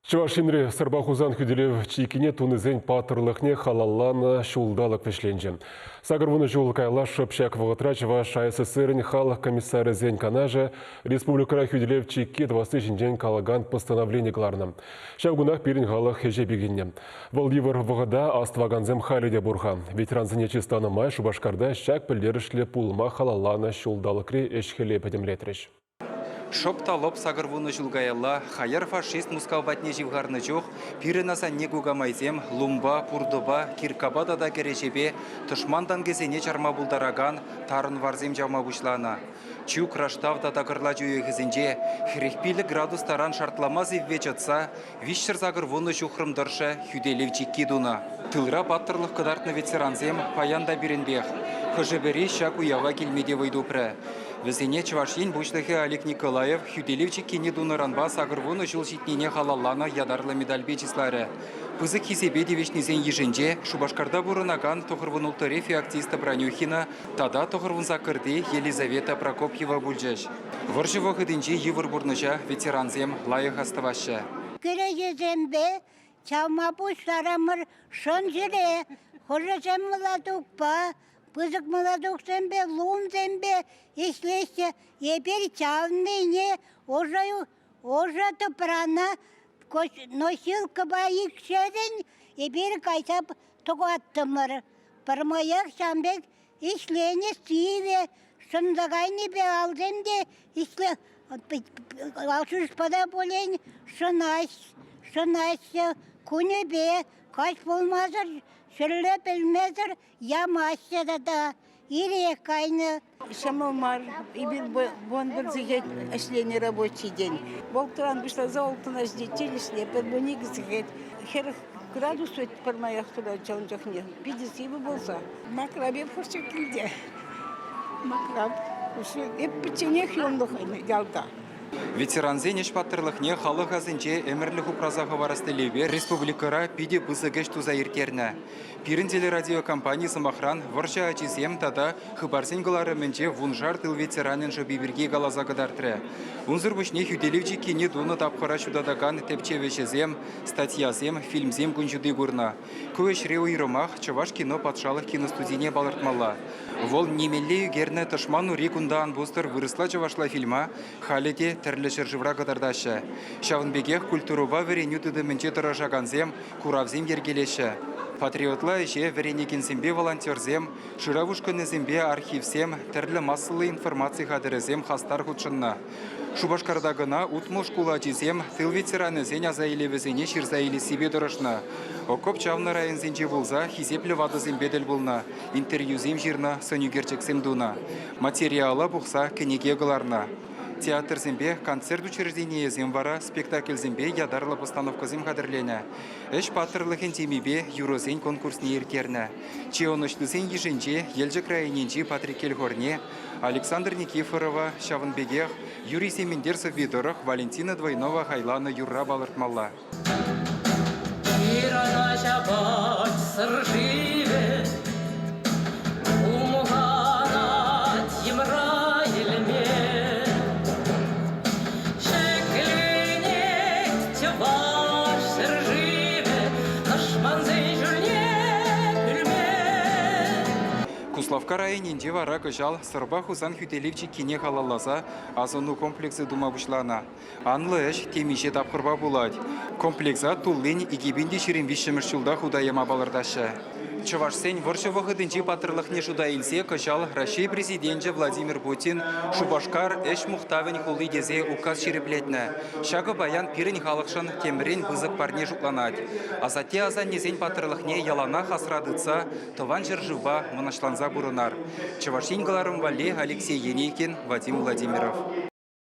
Чӑваш Енре Сӑрпа Хусан хӳтӗлев чиккине тунисен паттӑрлӑхне халалланӑ ҫулталӑк вӗҫленчӗ. 80 ҫул каялла шӑп ҫак вӑхӑтра Чӑваш АССРӗн халӑх комиссарӗсен канашӗ республикӑра хӳтӗлев чикки тӑвасси ҫинчен калакан постановлени кӑларнӑ. Ҫав кунах пирӗн халӑх ӗҫе пикеннӗ. Вӑл йывӑр вӑхӑта астӑвакансем халӗ те пур-ха. Ветерансене чысланӑ май Шупашкарта ҫак пӗлтерӗшлӗ пулӑма халалланӑ ҫулталӑкри ӗҫ-хӗле пӗтӗмлетрӗҫ. Шӑп та лӑп 80 ҫул каялла хаяр фашист Мускав патне ҫывхарнӑ чух пирӗн асанне-кукамайсем лумпа, пуртӑпа, кирккапа тата кӗреҫепе тӑшман танкӗсене чарма пултаракан тарӑн варсем чавма пуҫланӑ. Чӳк, раштав тата кӑрлач уйӑхӗсенче 45 градус таран шартлама сивве чӑтса 380 ҫухрӑм тӑршшӗ хӳтӗлев чикки тунӑ. Тылра паттӑрлӑх кӑтартнӑ ветерансем паян та пирӗнпех. Хӑшӗ-пӗри ҫак уява килме те вӑй тупрӗ. Вӗсене Чӑваш Ен Пуҫлӑхӗ Олег Николаев хӳтӗлев чиккине тунӑранпа 80 ҫул ҫитнине халалланӑ ятарлӑ медальпе чысларӗ. Пысӑк хисепе тивӗҫнисен йышӗнче Шупашкарта пурӑнакан 96-ри Феоктиста Пронюхина тата 98-ти Елизавета Прокопьева пулчӗҫ. Вӑрҫӑ вӑхӑтӗнчи йывӑр пурнӑҫа ветерансем лайӑх астӑваҫҫӗ. Кӗрекесемпе чавма пуҫларӑмӑр шӑн ҫӗре. Хӑшӗсем мӑлатукпа, пысӑк мӑлатуксемпе, лумсемпе ӗҫлеҫҫӗ. Эпир чавнине ӑшӑ, ӑшӑ тӑпрана носилкӑпа икшерӗн эпир кайса тӑкаттӑмӑр. Пӗрмаях ҫавӑн пек Ӗҫленӗ сивӗ, шӑнса кайнипе алсем те ӗҫле шушпа та пулин шӑнаҫҫӗ. Кунӗпе каҫ пулмасӑр, ҫӗрле пӗлмесӗр ямаҫҫӗ тата. Ирех кайнӑ. Ҫӑмӑл мар. Эпир вунпӗр сехет ӗҫленӗ рабочий день. Вӑлтӑран пуҫласа улттӑна ҫитиччен ӗҫлетпӗр, 12 сехет. 40 градус вӗт пӗрмаях тӑрать ун чухне. Питӗ сивӗ пулса. Макрабе пурччӗ килте. Макраб. Эп пӗчченех юлнӑ ялта. Ветерансен ӗҫ паттӑрлӑхне халӑх асӗнче ӗмӗрлӗх упраса хӑварас тӗллевпе республикӑра питӗ пысӑк ӗҫ туса ирттернӗ. Пирӗн телерадиокомпани, сӑмахран, вӑрҫӑ ачисем тата хыпарсен кӑларӑмӗнче вуншар тыл ветеранӗн шӑпи пирки каласа кӑтартрӗ. Унсӑр пуҫне хӳтӗлев чиккине тунӑ тапхӑра ҫутатакан тӗпчев ӗҫӗсем, статьясем, фильмсем кун ҫути курнӑ. Ку ӗҫре уйрӑмах Чӑваш кино патшалӑх киностудине палӑртмалла. Вӑл нимелле ӳкернӗ Тӑшман ури кунта ан пустӑр вырӑсла-чӑвашла фильма халӗ те тӗрлӗ ҫӗршывра кӑтартаҫҫӗ. Ҫавӑн пекех культурӑпа вӗренӳ тытӑмӗнче тӑрӑшакансем куравсем йӗркелеҫҫӗ. Патриотла ӗҫе вӗренекенсемпе волонтерсем, шырав ушкӑнӗсемпе архивсем, тӗрлӗ массӑллӑ информаци хатӗрӗсем хастар хутшӑннӑ. Шупашкарта кӑна 60 шкул ачисем тыл ветеранӗсен аса илӗвӗсене ҫырса илессипе тӑрӑшнӑ. Окоп чавнӑ районсенче пулса хисеплӗ ватӑсемпе тӗл пулнӑ, интервьюсем ҫырнӑ, сӑнӳкерчӗксем тунӑ. Материала пухса кӗнеке кӑларнӑ. Театрсемпе концерт учрежденийӗсем вара спектакльсемпе ятарлӑ постановкӑсем хатӗрленӗ. Ӗҫ паттӑрлӑхӗн темипе юрӑсен конкурсне ирттернӗ. Чи ӑнӑҫлисен йышӗнче Елчӗк районӗнчи Патреккел хорне, Александр Никифорова, ҫавӑн пекех Юрий Сементер сӑвви тӑрӑх Валентина Двойнова хайланӑ юрра палӑртмалла. Ҫырана ҫапать Сӑр шывӗ, хумханать йӑмра йӗлме. Ҫӗкленет чӑваш ҫӗршывӗ тӑшмансен ҫулне пӳлме. Куславкка районӗнче вара кӑҫал Сӑрпа Хусан хӳтӗлев чиккине халалласа асӑну комплексӗ тума пуҫланӑ. Анлӑ ӗҫ темиҫе тапхӑрпа пулать. Комплекса туллин 2023 ҫулта хута яма палӑртаҫҫӗ. Чӑвашсен вӑрҫӑ вӑхӑтӗнчи паттӑрлӑхне шута илсе кӑҫал Раҫҫей Президенчӗ Владимир Путин Шупашкар ӗҫ мухтавӗн хули тесе указ ҫирӗплетнӗ. Ҫакӑ паян пирӗн халӑхшӑн темрен пысӑк парне шутланать. Асатте-асаннесен паттӑрлӑхне яланах асра тытса Тӑван ҫӗршывпа мӑнаҫланса пурӑнар. Чӑваш Ен кӑларӑм валли Алексей Енейкин, Вадим Владимиров.